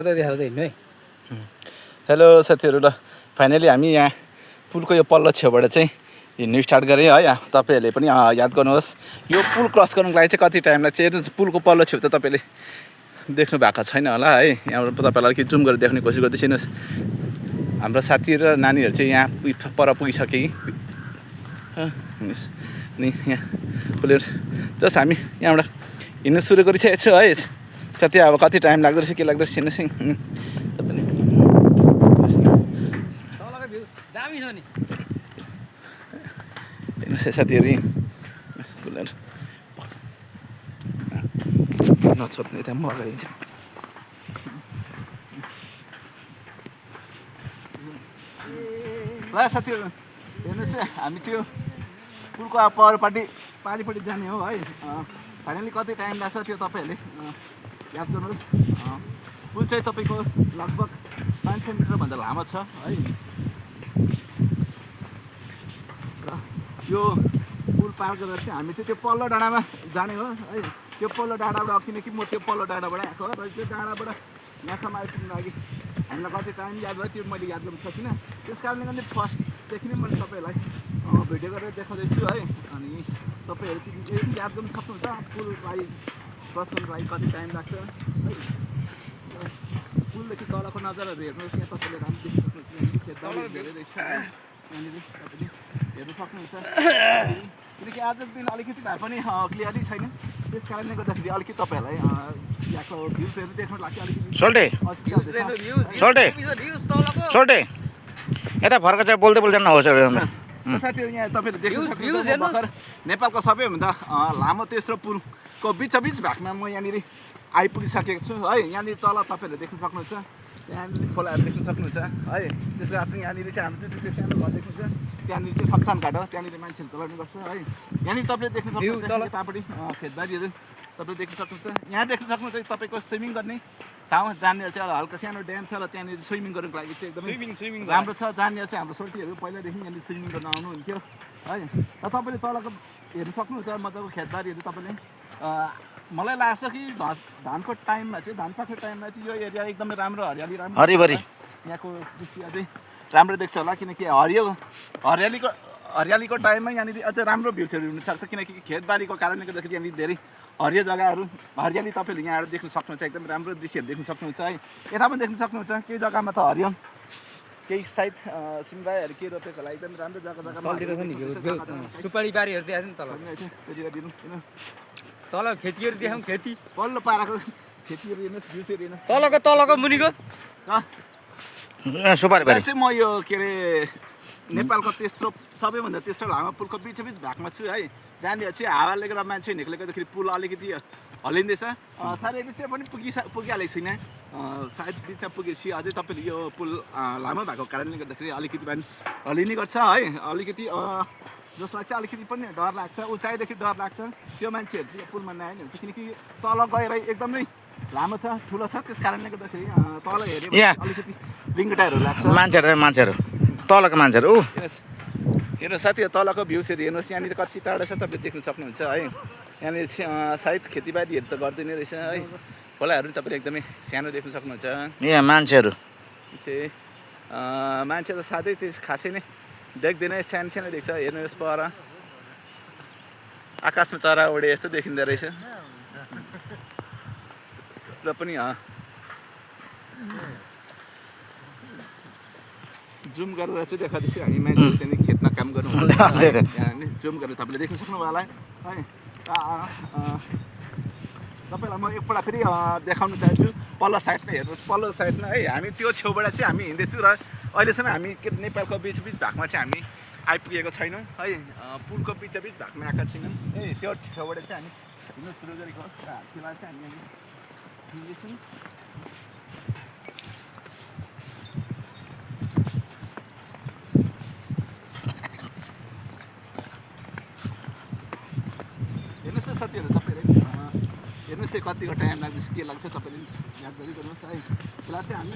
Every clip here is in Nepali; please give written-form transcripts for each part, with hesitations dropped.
हेलो साथीहरू, ल फाइनली हामी यहाँ पुलको यो पल्लो छेउबाट चाहिँ हिँड्नु स्टार्ट गरेँ है। तपाईँहरूले पनि याद गर्नुहोस्, यो पुल क्रस गर्नुको लागि चाहिँ कति टाइम लाग्छ। यो पुलको पल्लो छेउ त तपाईँले देख्नु भएको छैन होला है। यहाँबाट तपाईँलाई अलिकति जुम गरेर देख्ने कोसिस गर्दै छिनुहोस्। हाम्रो साथी र नानीहरू चाहिँ यहाँ पर पुगिसके कि अनि यहाँ पुलेर जस्ट हामी यहाँबाट हिँड्नु सुरु गरिसकेको छु है। कति अब कति टाइम लाग्दो रहेछ के लाग्दो रहेछ हेर्नुहोस् तपाईँले। हेर्नुहोस् है साथीहरू, पुलेर नछोड्ने यता म अगाडि छ। ल साथीहरू हेर्नुहोस् है, हामी त्यो पुलको अब परपट्टि पारिपट्टि जाने हो है। फाइनली कति टाइम लाग्छ त्यो तपाईँहरूले याद गर्नुहोस्। पुल चाहिँ तपाईँको लगभग 500 मिटरभन्दा लामो छ है। र यो पुल पार गरेर चाहिँ हामी चाहिँ त्यो पल्लो डाँडामा जाने हो है। त्यो पल्लो डाँडाबाट किनकि म त्यो पल्लो डाँडाबाट आएको हो र त्यो डाँडाबाट यहाँसम्म आइपुग्नु लागि हामीलाई कति टाइम याद भयो त्यो मैले याद गर्न सकिनँ। त्यस कारणले गर्दा फर्स्टदेखि नै मैले तपाईँहरूलाई भिडियो गरेर देखाउँदैछु है। अनि तपाईँहरू यदि याद गर्न सक्नुहुन्छ पुललाई क्रस गर्नुको लागि कति टाइम लाग्छ है। पुलदेखि तलको नजरहरू हेर्नुहोस्, यहाँ तपाईँले राम्रो देख्न सक्नुहुन्छ। खेतबारी धेरै रहेछ है, यहाँनिर तपाईँले हेर्नु सक्नुहुन्छ। किनकि आजको दिन अलिकति भए पनि क्लियरै छैन, त्यस कारणले गर्दाखेरि अलिकति तपाईँहरूलाई यहाँको भ्युजहरू देख्नु लाग्छ अलिकति। सोल्टे यता फर्क चाहिँ बोल्दै बोल्दै नहोस्। साथीहरू यहाँ तपाईँले देख्नु सक्नुहुन्छ भर्खर नेपालको सबैभन्दा लामो तेस्रो पुलको बिचबिच भागमा म यहाँनिर आइपुगिसकेको छु है। यहाँनिर तल तपाईँहरूले देख्न सक्नुहुन्छ, यहाँनिर खोलाहरू देख्न सक्नुहुन्छ है। त्यसको बाद यहाँनिर चाहिँ हाम्रो त्यो सानो घर देख्नुहुन्छ, त्यहाँनिर चाहिँ शमशान घाट हो, त्यहाँनिर मान्छेहरू चलाउने गर्छ है। यहाँनिर तपाईँले देख्न सक्नुहुन्छ यतापट्टि खेतबारीहरू तपाईँले देख्न सक्नुहुन्छ। यहाँ देख्न सक्नुहुन्छ तपाईँको स्विमिङ गर्ने ठाउँ, जहाँनिर चाहिँ हल्का सानो ड्याम छ र त्यहाँनिर स्विमिङ गर्नुको लागि चाहिँ एकदमै राम्रो छ। जहाँनिर चाहिँ हाम्रो सोल्टीहरू पहिल्यैदेखि यहाँनिर स्विमिङ गर्न आउनुहुन्थ्यो है। र तपाईँले तलको हेर्नु सक्नुहुन्छ मजाको खेतबारीहरू। तपाईँले मलाई लाग्छ कि धानको टाइममा चाहिँ धान पाक्ने टाइममा चाहिँ यो एरिया एकदमै राम्रो हरिभरि यहाँको दृश्य अझै राम्रो देख्छ होला। किनकि हरियालीको टाइममा यहाँनिर अझै राम्रो भ्युजहरू हुनसक्छ, किनकि खेतबारीको कारणले गर्दाखेरि यहाँनिर धेरै हरियो जग्गाहरू हरियाली तपाईँले यहाँ आएर देख्न सक्नुहुन्छ। एकदम राम्रो दृश्यहरू देख्न सक्नुहुन्छ है। यता पनि देख्न सक्नुहुन्छ केही जग्गामा त हरियो, केही साइड सिमरायोहरू के रोपेको होला। एकदम राम्रो जग्गा सुपारी बारीहरू देखाएको नि तल खेतीहरू देखाउँ, खेती पल्लो पाराको खेतीहरू हेर्नुहोस्, भ्युजहरू हेर्नुहोस्। तलको मुनिको सुपारी बारी चाहिँ म यो के अरे नेपालको सबैभन्दा तेस्रो लामो पुलको बिचबिच भागमा छु है। जहाँनिर चाहिँ हावाले गर्दा मान्छे हिँडेकोले गर्दाखेरि पुल अलिकति हल्लिँदैछ। साह्रै बिचमा पनि पुगिहालेको छैन, सायद बिचमा पुगेपछि अझै तपाईँले यो पुल लामो भएको कारणले गर्दाखेरि अलिकति पनि हल्लिने गर्छ है। अलिकति जसलाई चाहिँ अलिकति पनि डर लाग्छ, उचाइदेखि डर लाग्छ त्यो मान्छेहरू चाहिँ पुलमा नआउने हुन्छ। किनकि तल गएर एकदमै लामो छ, ठुलो छ, त्यस कारणले गर्दाखेरि तल हेऱ्यो अलिकति रिङ्गटाहरू लाग्छ मान्छेहरू तलको मान्छेहरू। हेर्नुहोस् साथीहरू, तलको भ्युजहरू हेर्नुहोस्, यहाँनिर कति टाढा छ तपाईँले देख्न सक्नुहुन्छ है। यहाँनिर सायद खेतीबारीहरू त गर्दैन रहेछ है। खोलाहरू तपाईँले एकदमै सानो देख्न सक्नुहुन्छ। यहाँ मान्छेहरू चाहिँ मान्छे त साथै त्यस खासै नै देख्दैन, सानो सानो देख्छ। हेर्नुहोस् पर आकाशमा चरा उडे यस्तो देखिँदो रहेछ। र पनि जुम गरेर चाहिँ देखाउँदैछु हामी मान्छेहरू त्यहाँदेखि खेतमा काम गर्नु जुम गरेर तपाईँले देख्न सक्नुभयो होला है। तपाईँलाई म एकपल्ट फेरि देखाउन चाहन्छु पल्लो साइडमा हेर्नुहोस्। पल्लो साइडमा है हामी त्यो छेउबाट चाहिँ हामी हिँड्दैछु र अहिलेसम्म हामी के नेपालको बिचबिच भागमा चाहिँ हामी आइपुगेको छैनौँ है। पुलको बिचबिच भागमा आएका छैनौँ है। त्यो छेउबाट चाहिँ हामी हिँड्नु सुरु गरेको हो र फिलहाल चाहिँ हामी हिँड्दैछौँ। हेर्नुहोस् साथीहरू, तपाईँहरू हेर्नुहोस् कतिको टाइम लाग्छ के लाग्छ तपाईँले याद गरिदिनुहोस् है। फिलहाल चाहिँ हामी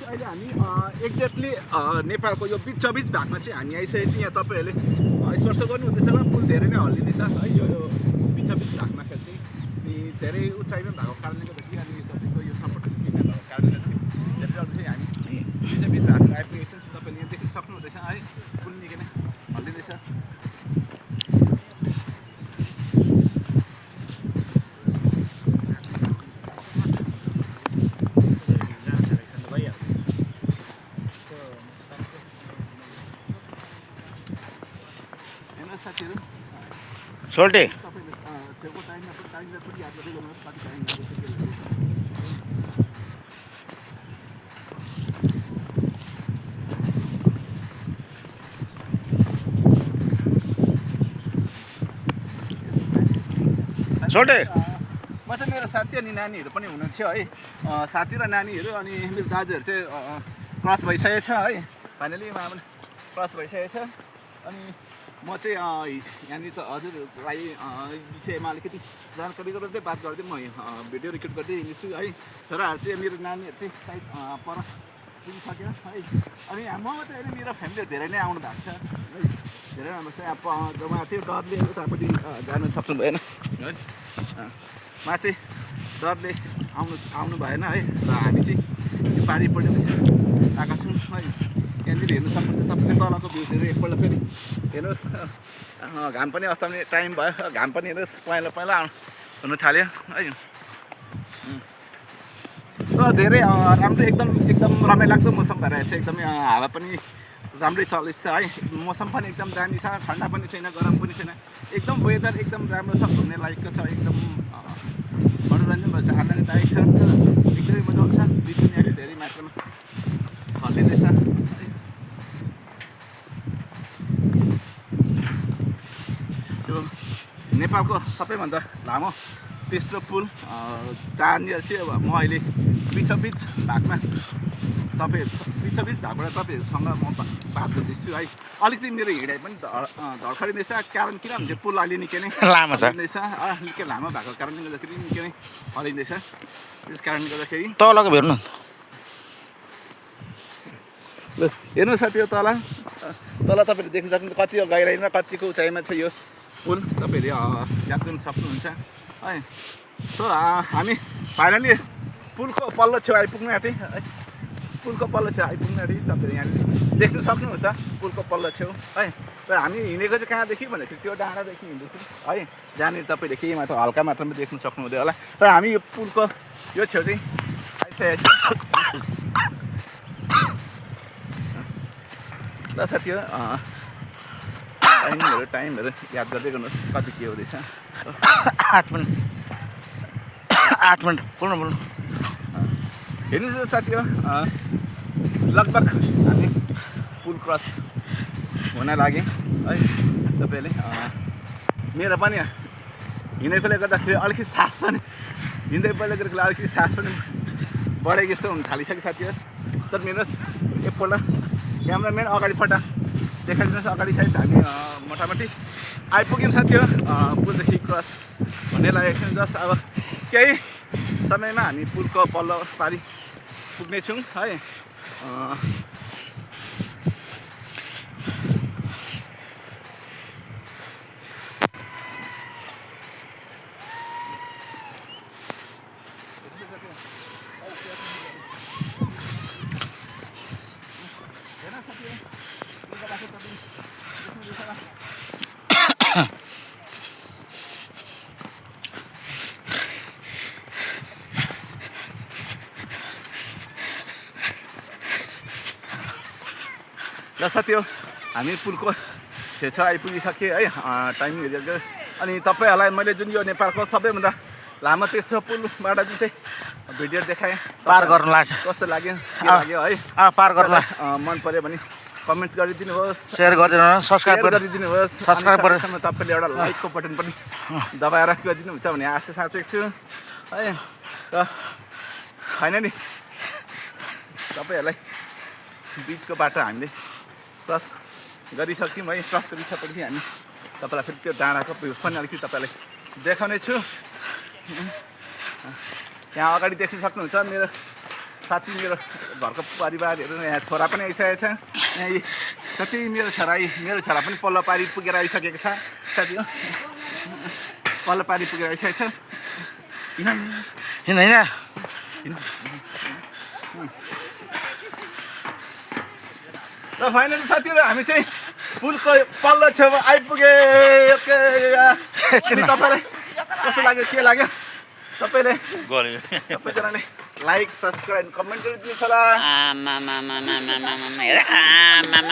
अहिले हामी एक्ज्याक्टली नेपालको यो बिचबिच भागमा चाहिँ हामी आइसकेको छौँ। यहाँ तपाईँहरूले स्पर्श गर्नुहुँदैछ होला, पुल धेरै नै हल्लिँदैछ है। यो बिचबिच भागमा चाहिँ अनि धेरै उचाइमा भएको कारणले गर्दाखेरि अनि तपाईँको यो सपोर्ट भएको कारणले गर्दाखेरि चाहिँ हामी बिचबिच भागमा आइपुगेको छौँ। तपाईँले यहाँ देख्न सक्नुहुँदैछ है, पुल निकै नै हल्लिँदैछ। सोल्टे तपाईँले छेउको टाइममा पनि टाइमलाई पनि याद गर्दै गर्नुहोस् कति टाइम लाग्छ के लाग्छ। सोल्टे म चाहिँ मेरो साथी अनि नानीहरू पनि हुनुहुन्थ्यो है। साथी र नानीहरू अनि मेरो दाजुहरू चाहिँ क्रस भइसकेको छ है। फाइनली उहाँ पनि क्रस भइसकेको छ। अनि म चाहिँ यहाँनिर त हजुरलाई विषयमा अलिकति जानकारी गराउँदै बात गर्दै म भिडियो रेकर्ड गर्दै हिँड्छु है। छोराहरू चाहिँ मेरो नानीहरू चाहिँ सायद पर पुगिसक्यो है। अनि म मात्रै होइन, मेरो फ्यामिलीहरू धेरै नै आउनु भएको छ है। धेरै राम्रो छ। अब उहाँ चाहिँ डरले उतापट्टि जान सक्नु भएन है। उहाँ चाहिँ डरले आउनु भएन है। र हामी चाहिँ यो पारिपट्टि चाहिँ आएका छौँ है। यहाँनिर हेर्नु सक्नुहुन्छ तपाईँले तलको भ्यूजहरू एकपल्ट फेरि हेर्नुहोस्। घाम पनि अस्ताउने टाइम भयो, घाम पनि हेर्नुहोस् पहेँलो पहेँलो हुन थाल्यो है। र धेरै राम्रो एकदम रमाइलाग्दो मौसम भइरहेको छ। एकदमै हावा पनि राम्रै चल्दैछ है। मौसम पनि एकदम दामी छ, ठन्डा पनि छैन, गरम पनि छैन, एकदम वेदर एकदम राम्रो छ, घुम्ने लायकको छ, एकदम मनोरञ्जन भएछ, आनन्ददायक छ, एकदमै मजा आउँछ। बिजुली अहिले धेरै मात्रामा हल्लिँदैछ है। यो नेपालको सबैभन्दा लामो तेस्रो पुल जहाँनिर चाहिँ अब म अहिले बिचबिच भागमा बिचबिच भागबाट तपाईँहरूसँग म बात गर्दैछु है। अलिकति मेरो हिँडाइ पनि धड्खडिँदैछ। कारण किनभने चाहिँ पुल अलि निकै नै लामो छ, निकै लामो भएको कारणले गर्दाखेरि निकै नै हल्लिँदैछ। त्यस कारणले गर्दाखेरि तलको हेर्नु ल हेर्नुहोस् साथी, यो तल तपाईँहरूले देख्न सक्नुहुन्छ कति गहिराइमा कतिको उचाइमा छ यो पुल। तपाईँहरूले याद गर्न सक्नुहुन्छ है। सो हामी फाइनली पुलको पल्लो छेउ आइपुग्नु आँटेँ है। पुलको पल्लो छेउ आइपुग्नु आँटेँ। तपाईँहरू यहाँनिर देख्न सक्नुहुन्छ पुलको पल्लो छेउ है। र हामी हिँडेको चाहिँ कहाँदेखि भन्दाखेरि त्यो डाँडादेखि हिँड्दैछौँ है। जहाँनिर तपाईँले केही मात्र हल्का मात्रामा देख्न सक्नुहुँदै होला। र हामी यो पुलको यो छेउ चाहिँ आइसकेको छौँ। ल साथी हो टाइमहरू याद गर्दै गर्नुहोस् कति के हुँदैछ। 8 मिनट बोल्नु हेर्नुहोस् साथी हो लगभग हामी पुल क्रस हुन लाग्यो है। तपाईँहरूले मेरो पनि हिँडेकोले गर्दाखेरि अलिकति सास पनि अलिकति सास पनि बढेको जस्तो हुन थालिसक्यो साथी हो। तर हेर्नुहोस् एकपल्ट क्यामराम्यान अगाडिपल्ट देखाइदिनुहोस्। अगाडि साइड हामी मोटामोटी आइपुग्यौँ साथी हो। पुलदेखि क्रस हुने लागेको छौँ। जस्ट अब केही समयमा हामी पुलको पल्लो पारि पुग्नेछौँ है। ल साथी हो हामी पुलको छेउछाउ आइपुगिसकेँ है। टाइम हेरेर अनि तपाईँहरूलाई मैले जुन यो नेपालको सबैभन्दा लामो तेस्रो पुलबाट जुन चाहिँ भिडियो देखाएँ पार गर्नु लाग्छ, कस्तो लाग्यो के लाग्यो है। पार गर्नु मन पऱ्यो भने कमेन्ट्स गरिदिनुहोस्, सेयर गरिदिनुहोस्, सब्सक्राइब गरिदिनुहोस्। सब्सक्राइब गरेर तपाईँले एउटा लाइकको बटन पनि दबाएर गरिदिनुहुन्छ भन्ने आशा साँचेको छु है। र फाइनली तपाईँहरूलाई बिचको बाटो हामीले क्रस गरिसक्यौँ है। क्रस गरिसकेपछि हामी तपाईँलाई फेरि त्यो डाँडाको भ्युज पनि अलिकति तपाईँलाई देखाउने छु। यहाँ अगाडि देख्न सक्नुहुन्छ मेरो साथी मेरो घरको परिवारहरू यहाँ छोरा पनि आइसकेको छ यहाँ कति मेरो छोरा पनि पल्लो पारी पुगेर आइसकेको छ साथी हो पल्लो पारी पुगेर आइसकेको छ हिँड होइन र फाइनली साथीहरू हामी चाहिँ पुलको पल्लो छेउमा आइपुगे तपाईँलाई कस्तो लाग्यो के लाग्यो तपाईँले सबैजनाले लाइक सब्सक्राइब कमेन्ट गरिदिनुहोस् होला